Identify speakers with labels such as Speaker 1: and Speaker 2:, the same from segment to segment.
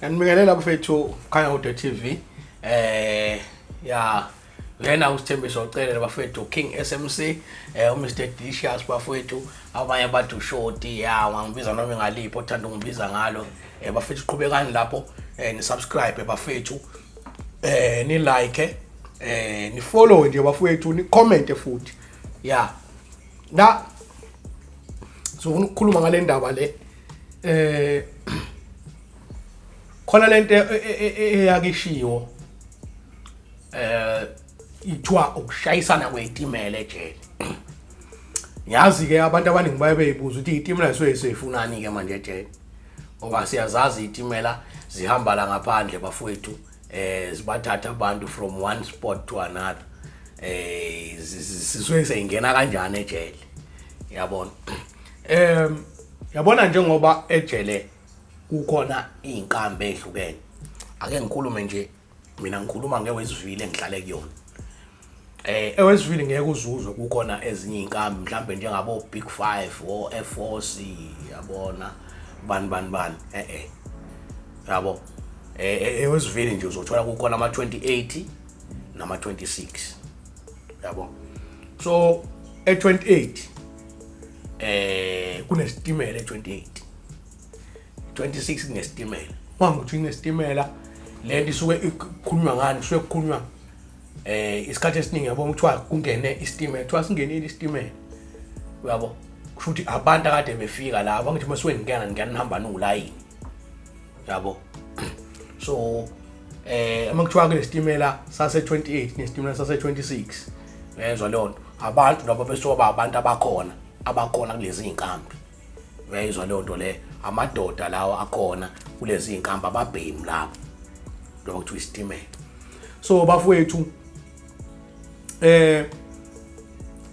Speaker 1: Ngiyanibingelela bafethu Khanya Kude TV. Ya lena uSithembiso Cele bafethu, King SMC, uMr Delicious bafethu, abanye bathi uShoti. Ya, ungangibiza noma ngaliphi othanda ungibiza ngalo. Bafethu, qhubekani lapho ni subscribe bafethu. Ni like, ni follow nje bafethu, ni comment futhi. Ya. Na so ufuna ukukhuluma ngale ndaba le, khona lento eyakishiwo, ithiwa ukushayisana kwezitimela ejele. Yazi ke, abantu abaningi baye beyibuza ukuthi izitimela zisuke sifunani ke manje ejele, ngoba siyazazi izitimela zihamba la ngaphandle bafowethu, zibathatha abantu from one spot to another. Sisuke seyingena kanjani ejele? Yabona, yabona, njengoba ejele kukhona iy'nkambi ey'hlukene, ake ngikhulume nje mina, ngikhuluma ngeWestville engihlale kuyona. EWestville ngeke uzuzwe kukhona ezinye iy'nkambi, mhlambe njengabo Big 5 o Air Force, yabona, bani bani bani. Yabo, eWestville nje uzothola kukhona ama 28 nama 26, yabo. So e28 kunesitimela, e28, 26 kunesitimela. Uma ngithi kunesitimela, lento isuke ikhulunywa ngani? Kusuke kukhulunywa isikhathi esiningi, yabo, kuthiwa kungene isitimela, kuthiwa singenile isitimela, uyabo. Kusho ukuthi abantu akade befika la, ngithi masuke ningena, ningena nihamba niwulayini, yabo. So uma kuthiwa kunesitimela sase 28 nesitimela sase 26, uyezwa leyo nto, abantu labo besuka ba abantu abakhona kulezi iy'nkambi, uyayizwa leyo nto le, amadoda lawa akhona kulezi iy'nkambi, ababhemi labo, lokho kuthiwa isitimela. So bafowethu,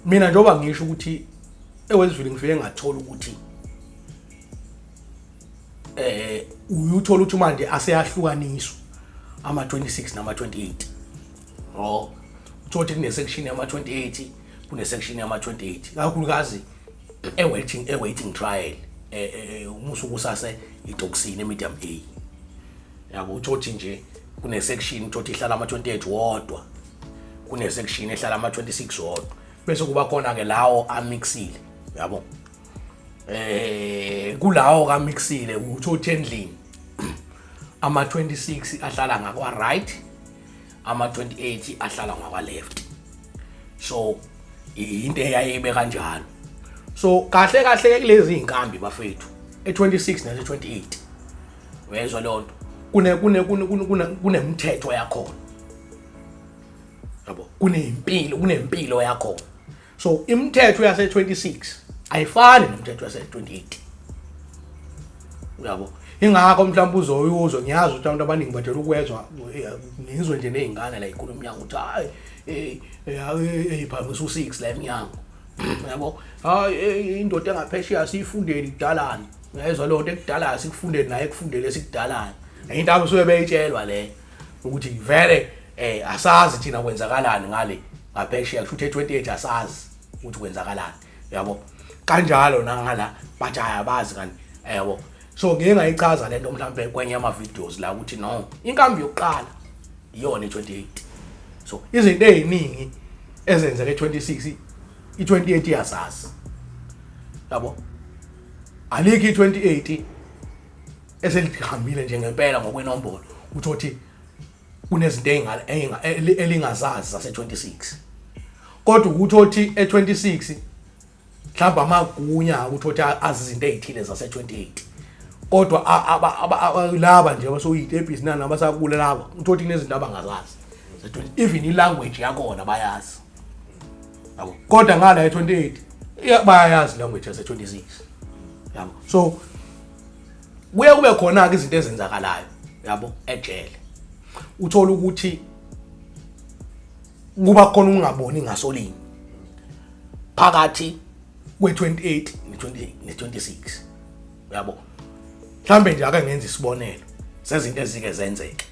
Speaker 1: mina njengoba ngisho ukuthi eWestville ngifike ngathola ukuthi uyuthola ukuthi manje aseyahlukaniswa ama 26 nama 28. Oh, uthola ukuthi kune section yama 28, kune section yama 28, kakhulukazi e waiting trial, umusuku usase itokisini e-medium A, yabo. Uthothi nje kune section, uthothi ihlala ama 28 wodwa, kune section ehlala ama 26 wodwa, bese kuba khona ke lawo amixile, yabo. Kulawo kamixile uthothi endlini ama 26 ahlala ngakwa right, ama 28 ahlala ngakwa left. So into eyayibe kanjalo. So kahle kahle kulezi inkambi bafethu, e26 nase 28, uyezwa leyo nto, kune kune kune kunemithetho yakhona, yabo, kunempilo, kunempilo yakhona. So imithetho yase 26 ayifani nemithetho yase 28, uyabo. Ingakho mhlawumbe uzoyuzwa, ngiyazi ukuthi abantu abaningi bajwayele ukwezwa, ngizwe nje ney'ngane la ikhuluma emnyango ukuthi hayi, hey, phamisa u-6 la emnyango, yabo, hayi, indoda engaphesheya siyifundeni kudalana. Uyayizwa leyo nto, ekudala sikufundeni naye ekufundele esikudalana. Into abasuke beyitshelwa le ukuthi vele asazi thina kwenzakalani ngale ngaphesheya, kusho ukuthi e28 asazi ukuthi kwenzakalani, yabo. Kanjalo nangala bathi ayabazi kanti, yabo. So ngeke ngayichaza lento mhlawumbe kwenye ama videos la ukuthi no, inkambi yokuqala iyona i28. So izinto eziningi ezenzeke e26, i28 iyazazi, yabo. Alikho i28 eselihambile nje ngempela ngokwenombolo uthothi kunezinto elingazazi zase-26, kodwa ukuthi othi e-26 mhlawumbe amagunya ukuthi othi azi izinto ey'thile zase-28, kodwa laba nje abasuyitebhisi nani abasakule laba, uthothi kunezinto abangazazi ze-20, even i-language yakhona bayazi, yabo. Kodwa ngala e-28 bayayazi language yase-26, yabo. So kuye kube khona-ke izinto ezenzakalayo, yabo, ejele. Uthola ukuthi kuba khona ukungaboni ngasolinye phakathi kwe-28 ne-26, yabo. Mhlambe nje ake ngenze isibonelo sezinto ezike zenzeke,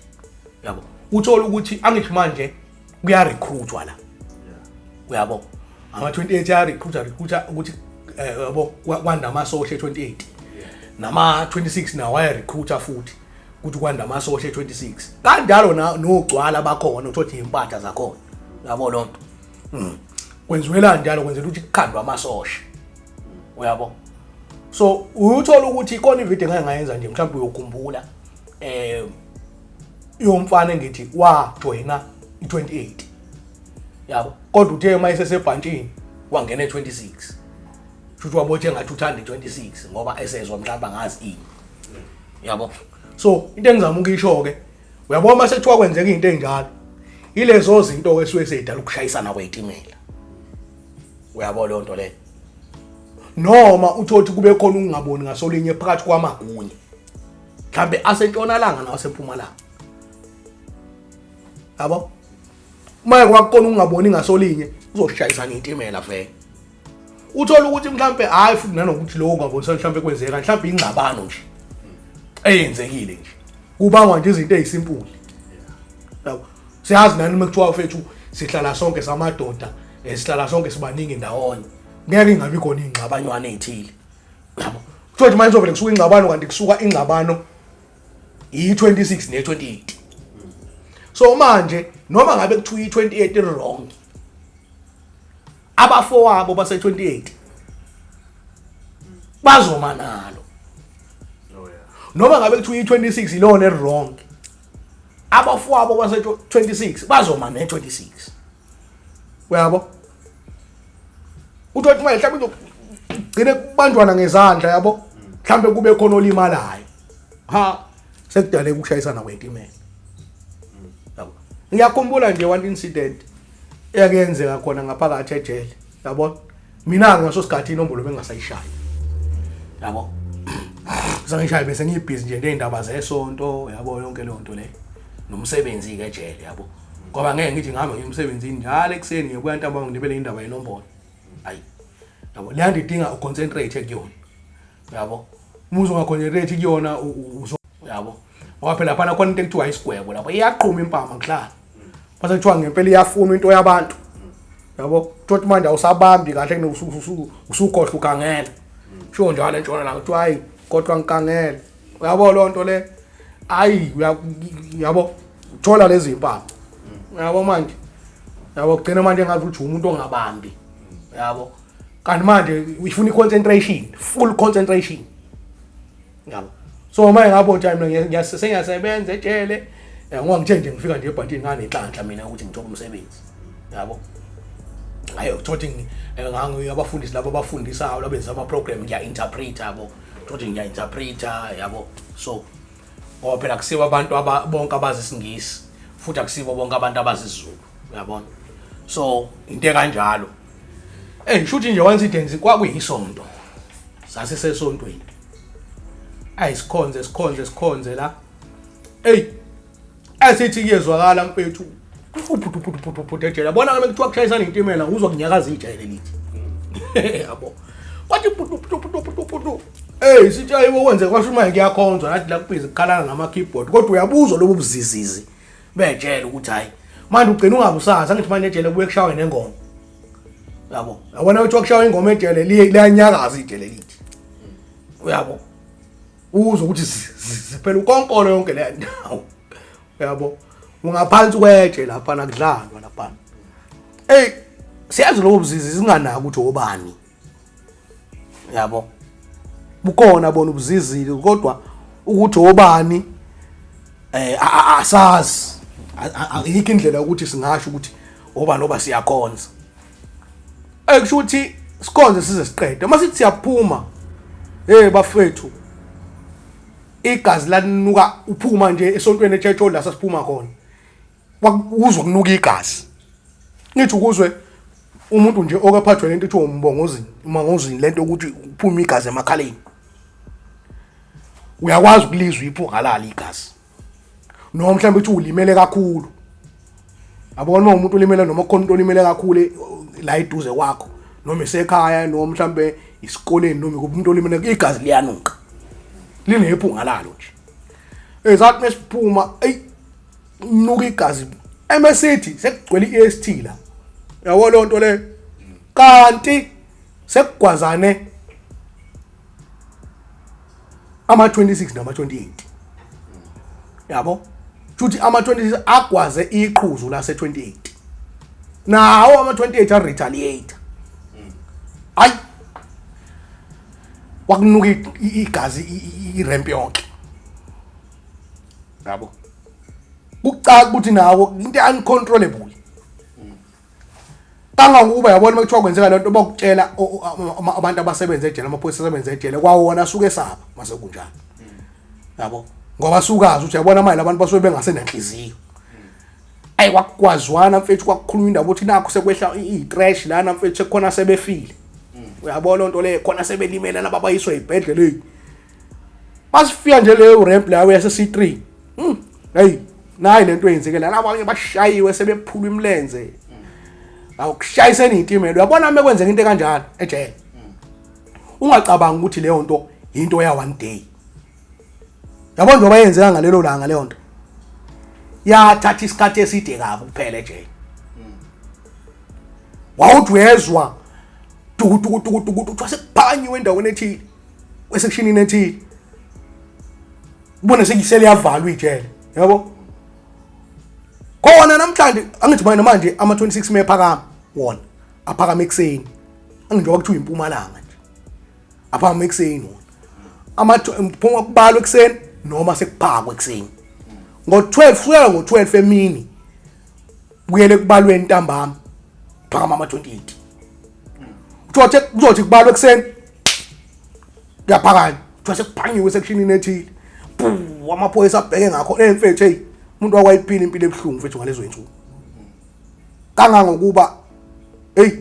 Speaker 1: yabo. Uthola ukuthi angithi manje kuya-recruitwa la, uyabo, ama-28 aya-recruita, recruita ukuthi yabo, kwanda amasosha e-28, nama-26 nawo aya-recruita futhi. Ukuthi kwanda amasosha e26 kanjalo nogcwala bakhona uthothi impahla zakhona yabo lonto. Kwenziwela njalo, kwenzela ukuthi kukhandwe amasosha, uyabo. So uyuthola ukuthi ikhona ivideo engake ngayenza nje, mhlawumbe uyokhumbula, yomfana engithi wajoyina i-28, yabo, kodwa uthe uma esesebhantshini wangena e-26, shuthi wabotshe ngathi uthanda i-26 ngoba esezwa mhlawumbe angazi ini, yabo. So into engizama ukuyisho-ke, uyabona, uma sekuthiwa kwenzeka into ey'njalo, ilezo zinto-ke esuke sey'dala ukushayisana kwey'timela, uyabo leyo nto leyo. Noma uthole ukuthi kube khona ukungaboni ngasolinye phakathi kwamagunya, mhlambe asentshonalanga nawasempumalanga, yabo. Uma kwakukona ukungaboni ngasolinye, uzoshayisana iy'timela vele. Uthola ukuthi mhlambe hayi, futhi nanokuthi lokho kungabonisana mhlambe kwenzeka, mhlambe ingxabano nje eyenzekile nje, kubangwa nje izinto ey'simple, yabo. Siyazi nani uma kuthiwa fethu sihlala sonke samadoda, sihlala sonke sibaningi ndawonye, ngeke ingabi khona iy'ngxabanywana ey'thile, yabo. Kuthiwa nje manje izovele kusuka ingxabano, kanti kusuka ingxabano i-26 ne-28. So manje noma ngabe kuthiwa i-28 wrong, abafowabo base-28 bazoma nalo. Noma ngabe kuthiwa i-26 ilona wrong, abafowabo base-26 bazoma ne-26, uyabo. Uthi manje mhlawumbe gcine kubanjwana ngezandla, yabo, mhlawumbe kube khona olimalayo, ha, sekudaleka ukushayisana kwey'timela, yabo. Ngiyakhumbula nje one incident eyakuyenzeka khona ngaphakathi ejele, yabo. Mina-ke ngaso sikhathi inombolo bengingasayishayi, yabo, sangishaya bese ngibhizi nje ney'ndaba zesonto, yabo, yonke leyo nto le, nomsebenzi-ke ejele, yabo, ngoba ngeke ngithi ngihambe ngiye emsebenzini njalo ekuseni, ngiyobuya ntambama ngilibele indaba yenombolo, hayi, yabo. Leya nto idinga uconcentrate kuyona, yabo. Uma uzongaconcentrate kuyona, yabo, ngoba phela laphana khona into ekuthiwa isigwebo, lapho iyaqhuma impama kuhlala, base kuthiwa ngempela iyafunwa into yabantu, yabo. Kuthiwa ukuthi manje awusabambi kahle, usukhohlwa ugangela, sho njalo entshona la, kuthiwa hayi kodwa ngikangela, uyabo leyo nto le, hayi, yabo, uthola lezi mpama, yabo. Manje, yabo, kugcina manje ngathi uthi umuntu ongabambi, yabo, kanti manje ifuna i-concentration, full concentration, yabo. So manje ngabo nje mina sengiyasebenza ejele, ngoba ngithe nje ngifika nje ebhantini nganenhlanhla mina ukuthi ngithole umsebenzi, yabo. Hayi, uthothi abafundisi labo abafundisayo labenza ama-program, ngiya-interpreta, yabo, thothi ngiya-interpreta, yabo. So ngoba phela akusibo abantu bonke abazi isiNgisi, futhi akusibo bonke abantu abazi isiZulu, uyabona. So into ekanjalo, shuthi nje one incident, kwakuyisonto, sasisesontweni, ayisikhonze sikhonze sikhonze la, ey, esithi kuyezwakala mfethu, phuthu ejele, yabona ke kuthiwa kushayisana intimela, uzwa kunyakaza ijele lithi, yabo, kwathi phutu phutu phutu phutu phutu. Ey, sithi ayibo, kwenze kwasho manje kuyakhonzwa nathi la, kubhizi kukhalana ngama-keyboard, kodwa uyabuzwa lobo buzizizi bejele ukuthi hayi, manje ugcina ungabusazi. Angithi manje ejele kubuye kushawe nengoma, yabo, yabona, kuthiwa kushawe ingoma ejele, liyanyakaza ijele lithi, uyabo, uzwe ukuthi ziphela ukonkolo yonke le ndawo, uyabo, ungaphansi kwetshe lapha, nakudlalwa lapha. Ey, siyazi lobo buzizi, singanaki ukuthi obani, yabo, bukhona bona ubuzizile, kodwa ukuthi obani asazi, ayikho indlela ukuthi singasho ukuthi obani, oba siyakhonza. Ekusho ukuthi sikhonze size siqede, uma sithi siyaphuma, hey bafethu, igazi lalinuka. Uphuma nje esontweni eChurch la sasiphuma khona, uzwa kunuka igazi. Ngithi ukuzwe umuntu nje okaphathwe lento ethiwa umbongozini, umangozini, lento ukuthi uphuma igazi emakhaleni, uyakwazi ukulizwa iphunga lalo igazi, noma mhlawumbe uthi ulimele kakhulu, yabona, uma umuntu ulimele, noma kukhona umuntu olimele kakhulu la eduze kwakho, noma isekhaya, noma mhlawumbe isikoleni, noma kuphi, umuntu olimele, igazi liyanuka, linephunga lalo nje. Ezathi mesiphuma, eyi, nuka igazi emesithi sekugcwele i-EST la, yabo leyo nto le, kanti sekugwazane ama-26 nama-28. Yabo, futhi ama-26 agwaze iqhuzu lase-28, nawo ama-28 a-retaliate. Hayi, kwakunuka igazi i-ramp yonke, yabo. Kucaca ukuthi nawo into uncontrollable kangangokuba, yabona, uma kuthiwa kwenzeka lento, bakutshela abantu abasebenza ejele, amaphoyisa asebenza ejele kwawona asuke esaba mase kunjalo, yabo, ngoba sukazi ukuthi, yabona, manje labantu basuke bengasenanhliziyo. Ayi, kwakwazwana mfethu, kwakukhulunywa indaba ukuthi nakho sekwehla i-trash lana mfethu, sekukhona sebefile, uyabona nto le, khona sebelimele laba bayiswa ey'bhedlela. Eyi, masifika nje leyo ramp layo yase C3, hey, nayi lento eyenzeke la, abanye bashayiwe, sebephula imilenze, awukushayiseni iy'timela. Uyabona, uma kwenzeka into ekanjalo ejele, ungacabanga ukuthi leyo nto into ya one day. Yabo, njengoba yenzeka ngalelo langa, leyo nto yathatha isikhathi eside kabi kuphela ejele. Wawuthi uyezwa tuku tuku tuku tuku, kuthiwa sekuphakanyiwe endaweni ethile, esekshinini ethile, ubone sekisele yavalwa ijele, yabo. Khona namhlanje, angithi manje manje ama-26 mephakama wona aphakama ekuseni, anginjengoba kuthiwa impumalanga nje, aphakama ekuseni wona, ama phuma kubalwa ekuseni noma sekuphakwa ekuseni ngo-12, kusukela ngo-12 emini kuyele kubalwe ntambama, phakama ama-28. Kuthiwa kuzothi kubalwa ekuseni, kuyaphakanywa, kuthiwa sekuphanyiwe esekshinini ethile, pu amaphoyisa abheke ngakho. Eh mfethu, hey, umuntu wakwayiphila impilo ebuhlungu mfethu ngalezo zinsuku, kangangokuba hey,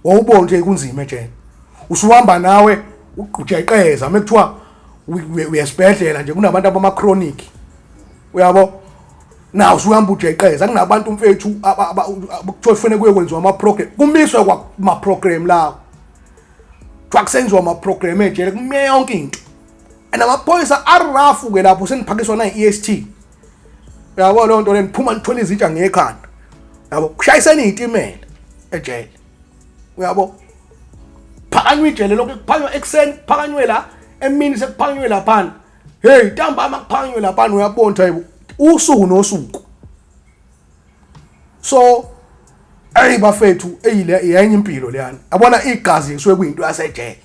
Speaker 1: wawubona nje kunzima ejele, usuhamba nawe ujeqeza mekuthiwa uyesibhedlela nje, kunabantu abama chronic, uyabo, naw usuhamba ujeqeza. Kunabantu mfethu kuthiwa kufanele kuye kwenziwa ama program, kumiswe kwa ma program lawo, kuthiwa kusenziwa ama program ejele, kume yonke into. And amaphoyisa arafu ke lapho, seniphakiswa na EST, uyabo leyo nto le, niphuma nithwele izitsha ngekhanda, yabo, kushayiseni izitimela ejele, uyabo. Phakanywa ijele lokho, kuphakanywa ekuseni, kuphakanywe la emini, sekuphakanywe laphana, hey, ntambama kuphakanywe laphana, uyabona, hayibo, usuku nosuku. So ey bafethu, eyile yenye impilo leyana, yabona, igazi kusuke kuyinto yasejele,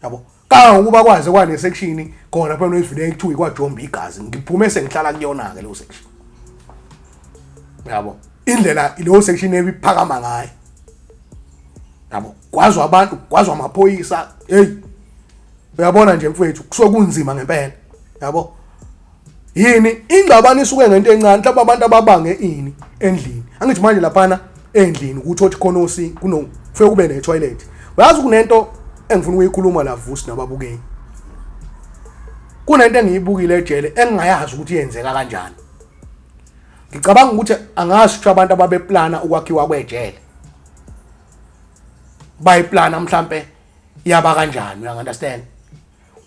Speaker 1: yabo, kangangokuba kwaze kwane section khona phela noyivile kuthiwa ikwaJomba igazi. Ngiphume sengihlala kuyona ke leyo section, yabo, indlela leyo section ebiphakama ngayo, yabo, kwazwa abantu, kwazwa amaphoyisa. Hey, uyabona nje mfethu, kusuke kunzima ngempela, yabo. Yini ingxabano isuke ngento encane, mhlawumbe abantu ababange ini endlini. Angithi manje laphana endlini ukuthi othi khona osi kuno kufike kube ne-toilet. Uyazi, kunento engifuna ukuyikhuluma la, Vusi nababukeli. Kunento engiyibukile ejele engingayazi ukuthi yenzeka kanjani. Ngicabanga ukuthi angazi ukuthi abantu ababeplana ukwakhiwa kwejele bayiplana mhlambe yaba kanjani, uya understand?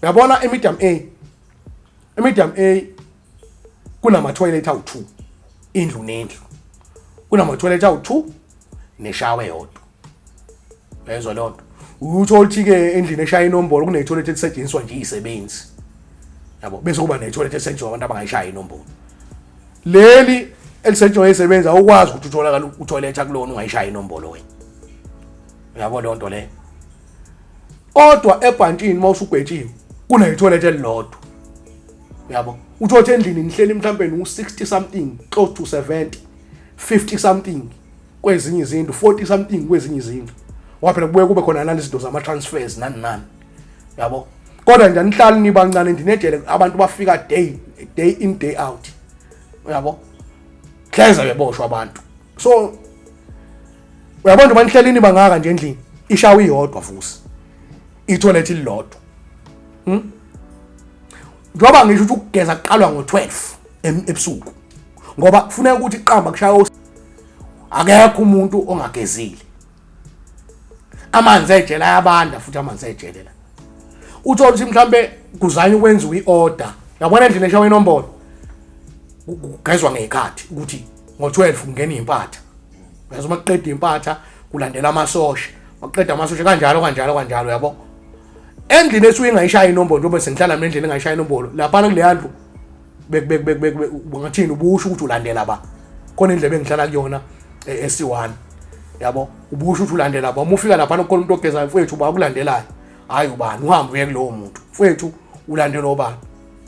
Speaker 1: Uyabona, emedium A, emedium A kunama toilet awu2, indlu nendlu kunama toilet awu2 neshawa eyodwa, uyezwa leyo nto? Uthola ukuthi-ke endlini eshaya inombolo kune-toilet elisetshenziswa nje iy'sebenzi, yabo, bese kuba ne-toilet elisetshenziswa abantu abangayishayi inombolo. Leli elisetshenziswa isebenzi awukwazi ukuthi utholakala utoilet akulona ungayishayi inombolo wena, uyabo leyo nto leyo? Kodwa ebhantshini uma usugwetshiwe kune-toilet elilodwa, uyabo. Uthothe endlini nihleli mhlawumbe nu-60 something, close to 70, 50 something kwezinye izindlu, 40 something kwezinye izindlu, ngoba phela kubuye kube khona nalezi zinto zama-transfers nani nani, yabo. Kodwa nje anihlali nibancane endlini ejele, abantu bafika day in, day out, uyabo, hleze beboshwa abantu. So uyabona nje, banihleli nibangaka nje endlini, ishawa iyodwa futhi itoilet ililodwa. Njengoba ngisho ukuthi ukugeza kuqalwa ngo-12 ebusuku, ngoba kufuneka ukuthi iqamba kushaya, akekho umuntu ongagezile. Amanzi ejele ayabanda futhi, amanzi ejele la, uthola ukuthi mhlambe kuzanywa ukwenziwa i-order, yabona, endlini eshawa inombolo kugezwa ngey'khathi, ukuthi ngo-12 kungena iy'mpatha, yazi, uma kuqeda impatha kulandela amasosha, makuqeda amasosha, kanjalo kanjalo kanjalo, yabo. Endlini esuke ingayishaya inombolo, njengoba sengihlala mina endlini engayishaya inombolo laphana kuleya ndlu. Ngathini ubusho ukuthi ulandela ba khona indlela engihlala kuyona esi1, yabo, ubusho ukuthi ulandela ba. Uma ufika lapha khona umuntu ogezayo, mfethu, uba ukulandelayo, hayi ubani, uhambe uye kulowo muntu, mfethu, ulandela obani,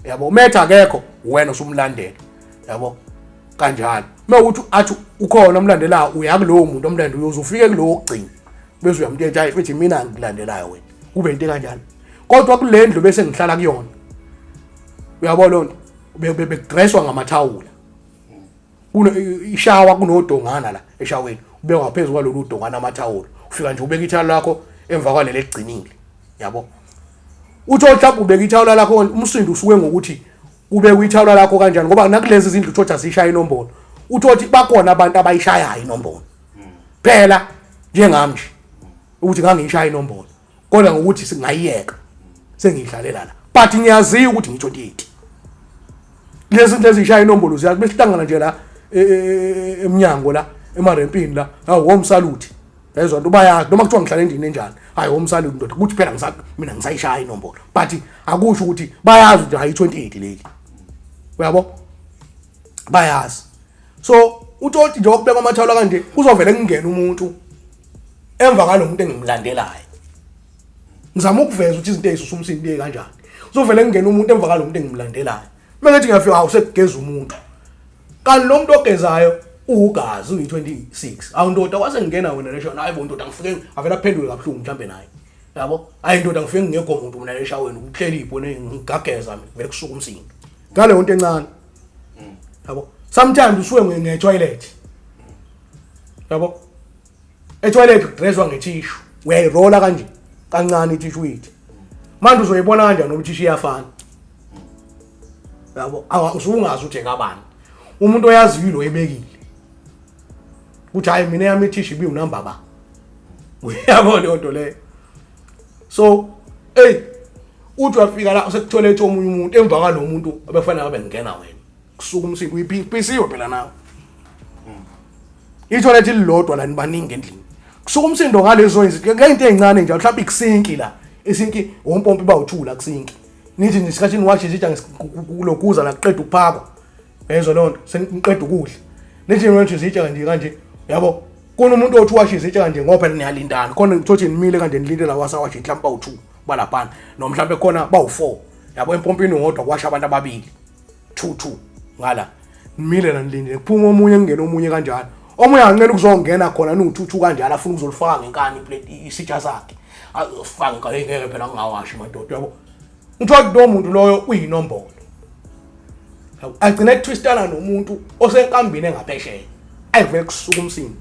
Speaker 1: yabo. Umetha akekho, wena usumlandela, yabo, kanjalo. Uma ukuthi athi ukhona omlandelayo, uya kulowo muntu omlandela, uyoze ufike kulowo okugcina bese uyamtshela, hayi mfethu, mina ngikulandelayo wena, kube into kanjalo. Kodwa kule ndlu bese ngihlala kuyona, uyabo, loo nto bekudresswa ngamathawula. Kuno ishawa, kunodongana la eshaweni, ubekwa phezulu kwalolu dongana amathawula. Ufika nje ubeka ithawula lakho emva kwaleli eligcinile, yabo. Uthi mhlawumbe ubeka ithawula lakho, umsindo usuke ngokuthi ubeka ithawula lakho kanjani, ngoba nakulezi zindlu uthothi azishaya inombolo, uthothi bakhona abantu abayishayayo inombolo phela, njengami nje ukuthi ngangiyishaya inombolo, kodwa ngokuthi singayiyeka sengiyidlalela la, but ngiyaziya ukuthi ngi-28. Lezi zinto ezishaya inombolo ziyazi, besihlangana nje la emnyango la emarempini la, hawu, womsaluthi, yayizwa nto, bayazi noma kuthiwa ngihlala endlini enjani, hayi, womsaluthi ndoda, kuthi phela mina ngisayishaya inombolo, but akusho ukuthi bayazi ukuthi hayi 28 leli, uyabo, bayazi. So uthi nje okubeka amathawula kanje, kuzovele kungena umuntu emva kwalo muntu engimlandelayo. Ngizama ukuveza ukuthi izinto ezisusa umsindo kanjani. Kuzovele kungena umuntu emva kwalo muntu engimlandelayo. Uma ngithi ngiyafika, hawu, sekugeza umuntu, kanti lo muntu ogezayo ugazi uyi-26. Awu ndoda, kwase ngingena wena lesho. Hayi bo ndoda, ngifike avela aphenduke kabuhlungu mhlambe naye, yabo. Hayi ndoda, ngifike ngingekho muntu mina eshaweni, uhleli ibone ngigageza mina, vele kusuka umsindo ngaleyo nto encane, yabo. Sometimes usuke nge-toilet, yabo, e-toilet kudresswa ngethishu, uyayirola kanje kancane ithishu, uyithi manje uzoyibona kanjani ngoba ithishu iyafana, yabo? Usungazi ukuthi ekabani. Umuntu oyaziyo ilo ebekile ukuthi hayi, mina yami ithishu ibiwunamba ba, uyabo leyo nto leyo. So hey, uthi wafika la usekutholethe omunye umuntu emva kwalo muntu abefanele abe ngena wena, kusuka umsindo, uyiphisiwe phela nawe. Ithoyilethi lilodwa la, nibaningi endlini, kusuka umsindo ngalezo izinto, ngento ey'ncane nje. Mhlawumbe ikusinki la, isinki ompompi bawu-two la kusinki, nithi ngesikhathi niwashe izitsha kulokuza la, kuqeda ukuphakwa, yezwa leyo nto, seniqeda ukudla, nithi niwashe izitsha kanje kanje, yabo. Kunomuntu othi washe izitsha kanje ngoba phela niyalindana khona, ngithothi nimile kanje nilinde la wasawashe, mhlawumbe bawu-two balaphana, noma mhlawumbe khona bawu-four, yabo, empompini wodwa kwasha abantu ababili, two two ngala, nimile la nilindile, kuphuma omunye, kungena omunye kanjalo. Omunye anqena ukuzongena khona niwu-two two kanjalo, afuna ukuzolifaka ngenkani iplate isitsha sakhe, azofaka ngenkani, ngeke phela ngingawashi madoda, yabo. Ngithola lowo muntu loyo uyinombolo, agcina ethwistana nomuntu osenkambini engaphesheya, ayivele kusuka umsindo.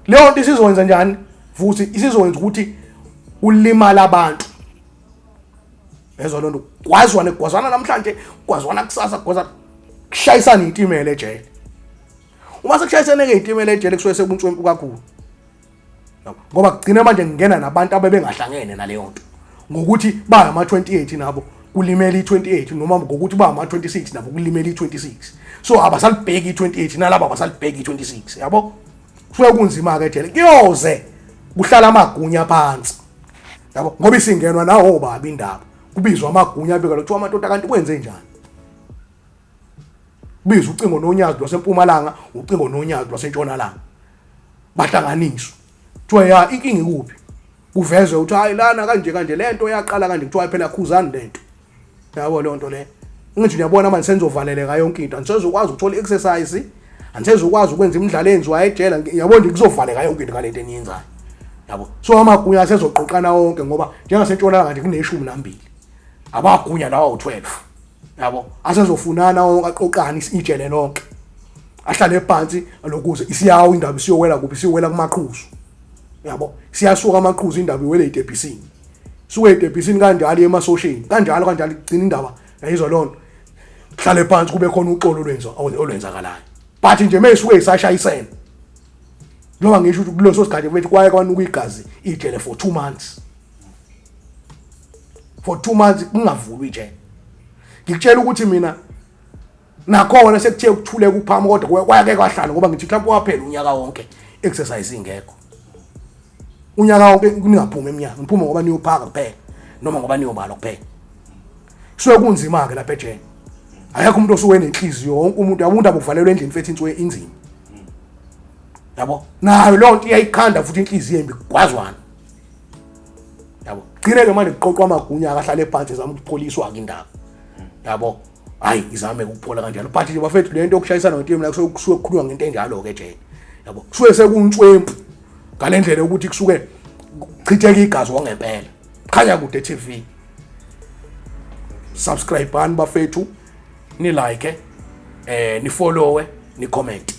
Speaker 1: Leyo nto isizokwenza njani futhi? Isizokwenza ukuthi ulimala abantu, yezwa loo nto, kwazwane, gwazwana namhlanje, gwazwana kusasa, gwaza kushayisana iy'timela ejele. Uma sekushayisene-ke iy'timela ejele, kusuke sekuntshwempu kakhulu, ngoba kugcina manje ngingena nabantu abebengahlangene naleyo nto, ngokuthi bayama-28 nabo kulimele i-28, noma ngokuthi bayama-26 nabo kulimele i-26. So abasalibheki i-28, nalabo abasalibheki i-26, yabo. Kusuke kunzima-ke ejele, kuyoze kuhlala amagunya phansi, yabo, ngoba isingenwa nawo baba indaba, kubizwa amagunya, abika kuthiwa amadoda kanti kwenze njani, kubizwa ucingo nonyazi lwasempumalanga, ucingo nonyazi lwasentshonalanga, bahlanganiswa, kuthiwa ya, inkinga ikuphi, kuvezwe ukuthi hayi, lana kanje kanje, lento yaqala kanje, kuthiwa phela khuzani lento, yabo, leyo nto le. Ngithi uyabona manje senizovaleleka yonke into, anisezokwazi ukuthola i-exercise, anisezokwazi ukwenza imidlalo eyenziwayo ejele, yabo nje, kuzovaleka yonke into ngalento eniyenzayo, yabo. So amagunya asezoqoqana wonke, ngoba njengasentshonalanga nje kuneshumi nambili abagunya lawa u-12, yabo, asezofunana wonke, aqoqane ijele lonke, ahlale phansi lokuze isiyawo indaba isiyowela kuphi, isiyowela kumaqhuzu, yabo. Siyasuka amaqhuzu, indaba iwele ey'tebhisini, suke ey'tebhisini kanjalo emasosheni, kanjalo kanjalo, igcina indaba, yayizwa loo nto, kuhlale phansi, kube khona uxolo olwenza olwenzakalayo. But nje mayisuke isashayisene, njengoba ngisho ukuthi kuleso sikhathi bethi kwaye kwanuka igazi ijele for 2 months, for 2 months kungavulwa ijele. Ngikutshela ukuthi mina nakhona sekuthe ukuthuleka ukuphama, kodwa kwayake kwahlala, ngoba ngithi mhlawumbe waphela unyaka wonke exercise ingekho, unyaka wonke ningaphumi eminyaka, niphume ngoba niyophaka kuphela noma ngoba niyobalwa kuphela. Kusuke kunzima-ke lapha ejele. Akekho umuntu osuke enenhliziyo, wonke umuntu yabo, umuntu abuvalelwe endlini mfethu, insuke inzima yabo. Nayo leyo nto iyayikhanda futhi inhliziyo embi kugwazwana yabo. Gcine-ke manje kuqoqwa amagunya, akahlale phansi ezama ukupholiswa-ke indaba yabo. Hayi, izame ukuphola kanjalo, but nje bafethu, le nto yokushayisana ngetimu la kusuke kusuke kukhulunywa ngento enjalo-ke jena yabo, kusuke sekunswempu ngale ndlela yokuthi kusuke kuchitheka igazi wangempela. Khanya Kude TV, subscribe-ani bafethu, ni like, ni follow, ni comment.